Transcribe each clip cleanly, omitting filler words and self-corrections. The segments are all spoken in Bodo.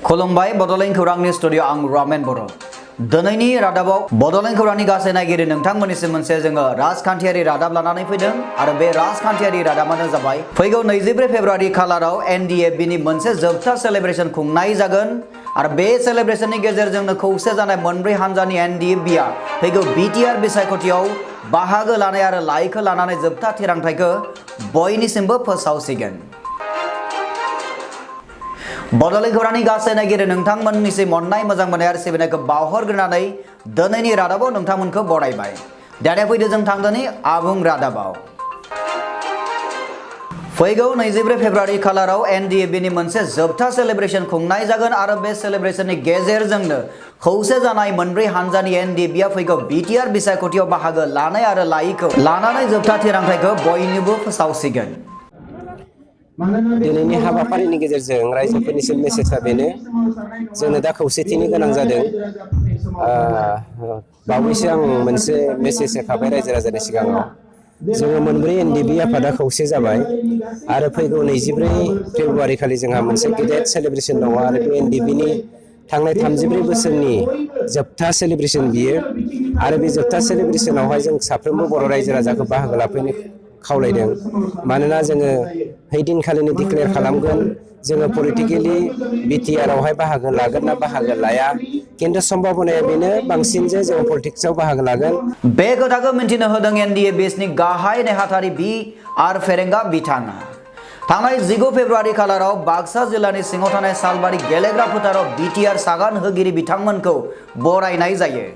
खुलुमबाय बड'लेण्ड खौरांनि स्टुडिअ आं रामेन बर'। दिनैनि रादाबाव बड'लेण्ड खौरांनि गासै नायगिरि नोंथांमोननिसिम मोनसे जोङो राजखान्थियारि रादाब लानानै फैदों आरो बे राजखान्थियारि रादाबानो जाबाय फैगौ 24 फेब्रुआरि खालाराव एनडिएफबि नि मोनसे जोबथा सेलिब्रेशन खुंनाय जागोन आरो बे सेलिब्रेशननि गेजेरजोंनो खौसे जानाय मोनब्रै हानजानि एनडिएफबि आ फैगौ बिटिआर बिसायख'थियाव बाहागो लानाय आरो लाइखौ लानानै जोबथा थिरांथायखौ बयनिसिमबो फोसावसिगोन। बड'लेण्ड खौरांनि गासै नायगिरि नोंथांमोननिसिम अननाय मोजां मोननाय आरो सिबिनायखौ बावहरग्रोनानै दिनैनि रादाबाव नोंथांमोनखौ बरायबाय। दानिया फैदो जों थांदोनि आबुं रादाबाव। फैगौ 24 फेब्रुआरि खालाराव एनडिएफबि नि मोनसे जोबथा सेलिब्रेशन खुंनाय जागोन आरो बे सेलिब्रेशननि गेजेरजोंनो खौसे जानाय मोनब्रै हानजानि एनडिएफबि आ फैगौ बिटिआर बिसायख'थियाव बाहागो लानाय आरो लायैखौ लानानै जोबथा थिरांथायखौ बयनोबो फोसावसिगोन। दिनैनि हाबाफारिनि गेजेरजों रायजोफोरनिसिम मेसेजआ बेनो जोंनो दा खौसेथिनि गोनां जादों। बावैसो आं मोनसे मेसेज होखाबाय रायजो राजानि सिगाङाव जोङो मोनब्रै एनडिएफबि आफादा खौसे जाबाय आरो फैगौ 24 फेब्रुआरि खालि जोंहा मोनसे गेदेर सेलिब्रेशन दङ आरो बे एनडिएफबि नि थांनाय 34 बोसोरनि जोबथा सेलिब्रेशन बियो आरो बे जोबथा सेलिब्रेशनावहाय जों साफ्रोमबो बर' रायजो राजाखौ बाहागो लाफैनो खावलायदों। मानोना जोङो हैदिनखालिनो डिक्लेयार खालामगोन जोङो पलिटिकेलि बिटिआर आवहाय बाहागो लागोन ना बाहागो लाया, किन्तु सम्भावनाया बेनो बांसिन जे जों पलिटिक्सआव बाहागो लागोन। बे खोथाखौ मिन्थिनो होदों एनडिएफबि नि गाहाय नेहाथारि बि.आर. फेरेंगा बिथाङा। थांनाय 19 फेब्रुआरि खालाराव बाक्सा जिल्लानि सिङाव थानाय सालबारि गेलेग्रा फोथाराव बिटिआर सागान होगिरि बिथांमोनखौ बरायनाय जायो।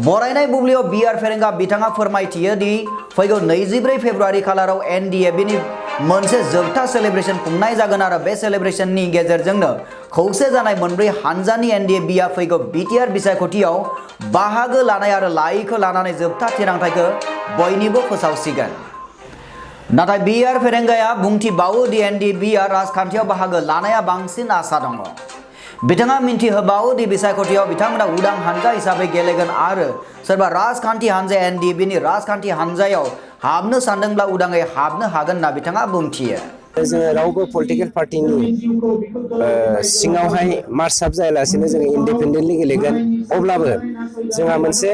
बरायनाय बुब्लियाव बि.आर. फेरेंगा बिथाङा फोरमायथियो दि फैगौ 24 फेब्रुआरि खालाराव एनडिएफबि नि मोनसे जोबथा सेलिब्रेशन खुंनाय जागोन आरो बे सेलिब्रेशननि गेजेरजोंनो खौसे जानाय मोनब्रै हानजानि एनडिएफबि आ फैगौ बिटिआर बिसायख'थियाव बाहागो लानाय आरो लायैखौ लानानै जोबथा थिरांथायखौ बयनिबो फोसावसिगोन। नाथाय बि.आर. फेरेंगाया बुंथिबावो दि एनडिएफबि आ राजखान्थियाव बाहागो लानाया बांसिन आसा दङ। बिथाङा मिन्थिहोबावो दि बिसायख'थियाव बिथांमोना उदां हानजा हिसाबै गेलेगोन आरो सोरबा राजखान्थि हानजाया एनडिएफबि नि राजखान्थि हानजायाव हाबनो सानदोंब्ला उदाङै हाबनो हागोन होनना बिथाङा बुंथियो। जोङो रावबो पलिटिकेल पार्टिनि सिङावहाय मार्च आप जायालासेनो जोङो इन्डिपेन्डेन्टलि गेलेगोन। अब्लाबो जोंहा मोनसे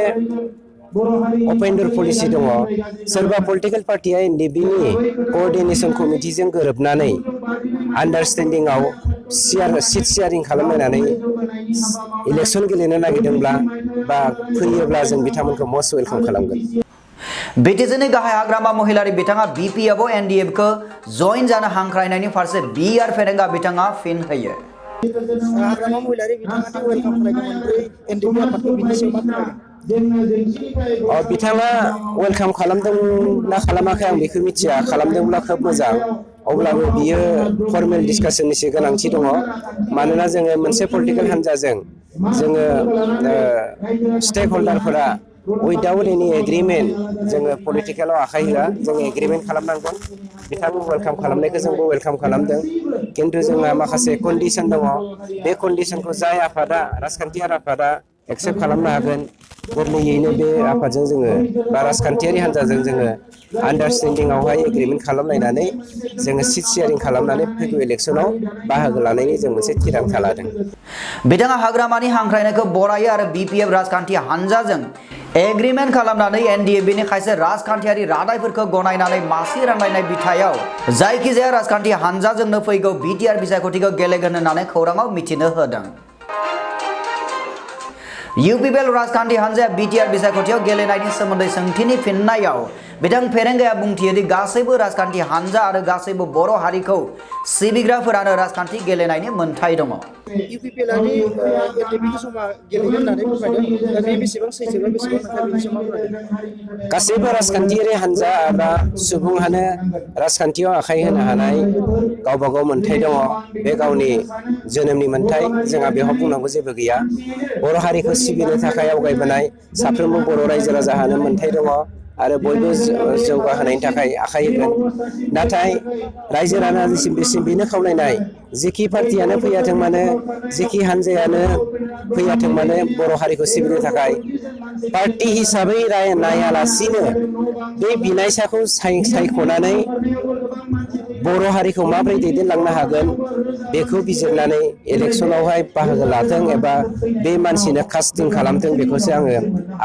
अपेन डर पलिसि दङ। सोरबा पलिटिकेल पार्टिया एनडिएफबि नि क'अर्डिनेशन कमिटिजों गोरोबनानै आन्डारस्टेन्डिंआव सिट शेयारिं खालामलायनानै इलेक्सन गेलेनो नागिरदोंब्ला बा फैयोब्ला जों बिथांमोनखौ मस्ट वेलकाम खालामगोन। बिटिसिनि गाहाय हाग्रामा महिलारि बिथाङा बिपिएफआव एनडिएफखौ जइन जानो हांख्रायनायनि फारसे बि.आर. फेरेंगा बिथाङा फिन होयो। हाग्रामा महिलारि बिथाङा वेलकाम खालामदों मोनब्रै एनडिएफबि आफादखौ बिनि सायाव मा फोरमायगोन? बिथाङा वेलकाम खालामदों ना खालामाखै आं बेखौ मिथिया। खालामदोंब्ला खोब मोजां। अब्लाबो बियो फर्मेल डिसकासननिसो गोनांथि दङ। मानोना जोङो मोनसे पलिटिकेल हान्जाजों जोङो स्टेक हल्डारफोरा उइदाउट एनि एग्रिमेन्ट जोङो पलिटिकेलाव आखाइ होआ। जोङो एग्रिमेन्ट खालामनांगोन। बिथां वेलकाम खालामनायखौ जोंबो वेलकाम खालामदों। किन्तु जोंहा माखासे कन्डिसन दङ। बे कन्डिसनखौ जाय आफादा राजखान्थियारि आफादा एक्सेप्ट खालामनो हागोन गोरलैयैनो बे आफादजों जोङो बा राजखान्थियारि हान्जाजों जोङो आन्डारस्टेन्डिंआवहाय एग्रिमेन्ट खालामलायनानै जोङो सिट शेयारिं खालामनानै फैगौ इलेक्सनाव बाहागो लानायनि जों मोनसे थिरांथा लादों। बिथाङा हाग्रामानि हांख्रायनायखौ बरायो आरो बिपिएफ राजखान्थि हानजाजों एग्रिमेन्ट खालामनानै एनडिएफबि नि खायसे राजखान्थियारि रादायफोरखौ गनायनानै मासि रानलायनाय बिथायाव जायखिजाया राजखान्थि हानजाजोंनो फैगौ बिटिआर बिसायख'थिखौ गेलेगोन होननानै खौराङाव मिथिनो होदों। इउपिपिएल राजखान्थि हानजाया बिटिआर बिसायख'थियाव गेलेनायनि सोमोन्दै सोंथिनि फिननायाव बिथां फेरेंगाया बुंथियो दि गासैबो राजखान्थि हानजा आरो गासैबो बर' हारिखौ सिबिग्राफोरानो राजखान्थि गेलेनायनि मोन्थाय दङ। इउपिपिएल आदि एनडिएफबि जमा गेलेगोन होननानै फोरमायदों। दा बे बेसेबां सैथो बा बेसेबां नंखाय बेनि सायाव मा फोरमायगोन? गासैबो राजखान्थियारि हान्जा एबा सुबुंहानो राजखान्थियाव आखाइ होनो हानाय गावबा गाव मोन्थाय दङ। बे गावनि जोनोमनि मोन्थाय। जोंहा बेयाव बुंनांगौ जेबो गैया। बर' हारिखौ सिबिनो थाखाय आवगायबोनाय साफ्रोमबो बर' रायजो राजाहानो मोन्थाय दङ आरो बयबो जौगाहोनायनि थाखाय आखाइ होगोन। नाथाय रायजो राजानिसिम बेनो खावलायनाय जेखि पार्टियानो फैयाथों मानो जेखि हान्जायानो फैयाथों मानो बर' हारिखौ सिबिनो थाखाय पार्टि हिसाबै नायालासिनो बे बिनायसाखौ सायख'नानै बर' हारिखौ माबोरै दैदेनलांनो हागोन बेखौ बिजिरनानै इलेक्सनावहाय बाहागो लाथों एबा बे मानसिनो कास्टिं खालामथों बेखौसो आङो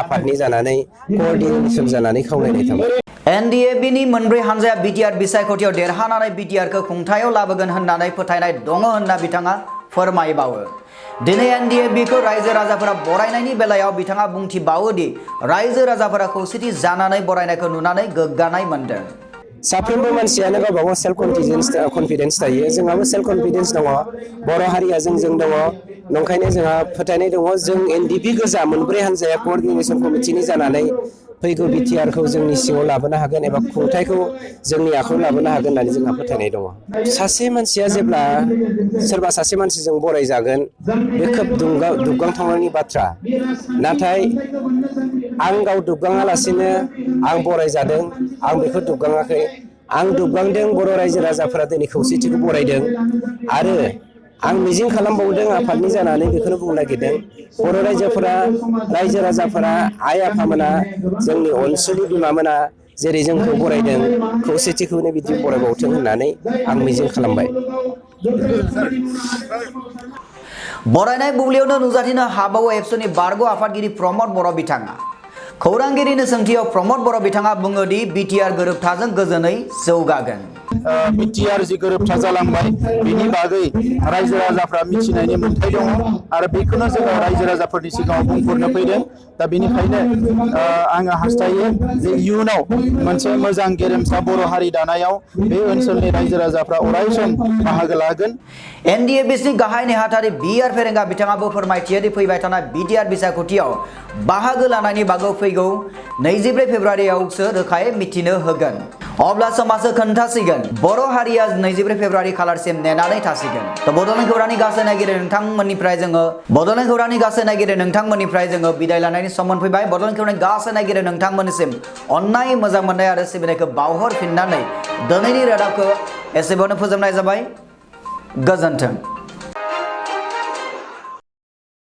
आफादनि जानानै क'अर्डिनेसन जानानै खावलायनाय थाबाय। एनडिएबिनि मोनब्रै हानजाया बिटिआर बिसायख'थियाव देरहानानै बिटिआरखौ खुंथायाव लाबोगोन होननानै फोथायनाय दङ होनना बिथाङा फोरमायबावो। दिनै एनडिएबिखौ रायजो राजाफोरा बरायनायनि बेलायाव बिथाङा बुंथिबावो दि रायजो राजाफोरा खौसेथि जानानै बरायनायखौ नुनानै गोग्गानाय मोनदों। साफ्रोमबो मानसियानो गावबा गाव सेल्फ कनफिडेन्स थायो। जोंहाबो सेल्फ कनफिडेन्स दङ। बर' हारिया जोंजों दङ। नंखायनो जोंहा फोथायनाय दङ जों एनडिएबि गोजा मोनब्रै हानजाया क'अर्डिनेसन कमिटिनि जानानै फैगौ बिटिआरखौ जोंनि सिङाव लाबोनो हागोन एबा खुंथायखौ जोंनि आखायाव लाबोनो हागोन होननानै जोंहा फोथायनाय दङ। सासे मानसिया जेब्ला सोरबा सासे मानसिजों बरायजागोन बे खोब दुग्गांथावनायनि बाथ्रा। नाथाय आं गाव दुग्गाङालासिनो आं बरायजादों आं बेखौ दुग्गाङाखै। आं दुग्गांदों बर' रायजो राजाफोरा दिनै खौसेथिखौ बरायदों आरो आं मिजिं खालामबावदों आफादनि जानानै बेखौनो बुंनो नागिरदों बर' रायजो राजाफोरा आइ आफामोना जोंनि अनसुलि बिमामोना जेरै जोंखौ बरायदों खौसेथिखौनो बिदि बरायबावथों होननानै आं मिजिं खालामबाय। बरायनाय बुब्लियावनो नुजाथिनो हाबावो एबसुनि बारग' आफादगिरि प्रमद बर' बिथाङा। खौरांगिरिनि सोंथियाव प्रमद बर' बिथाङा बुङो दि बिटिआर गोरोबथाजों गोजोनै जौगागोन। बिटिआर जि गोरोबथा जालांबाय बिनि बागै रायजो राजाफ्रा मिथिनायनि मोन्थाय दङ आरो बेखौनो जोङो रायजो राजाफोरनि सिगाङाव बुंफोरनो फैदों। दा बेनिखायनो आङो हास्थायो जे इयुनाव मोनसे मोजां गेरेमसा बर' हारि दानायाव बे ओनसोलनि रायजो राजाफ्रा अरायसम बाहागो लागोन। एनडिएबिनि गाहाय नेहाथारि बिआर फेरेंगा बिथाङाबो फोरमायथियो दि फैबाय थानाय बिटिआर बिसायख'थियाव बाहागो लानायनि बागै फैगौ 24 फेब्रुवारियावसो रोखायै मिथिनो होगोन। अब्ला समाजो खोन्थासिगोन। बर' हारिया 24 फेब्रुवारि खालारसिम नेनानै थासिगोन। बड'लेण्ड खौरांनि गासै नायगिरि नोंथांमोननिफ्राय जोङो बिदाय लानायनि सम मोनफैबाय। बड'लेण्ड खौरांनि गासै नायगिरि नोंथांमोननिसिम अननाय मोजां मोननाय आरो सिबिनायखौ बावहरफिननानै दिनैनि रादाबखौ एसेबांनो फोजोबनाय जाबाय। गोजोन्थों।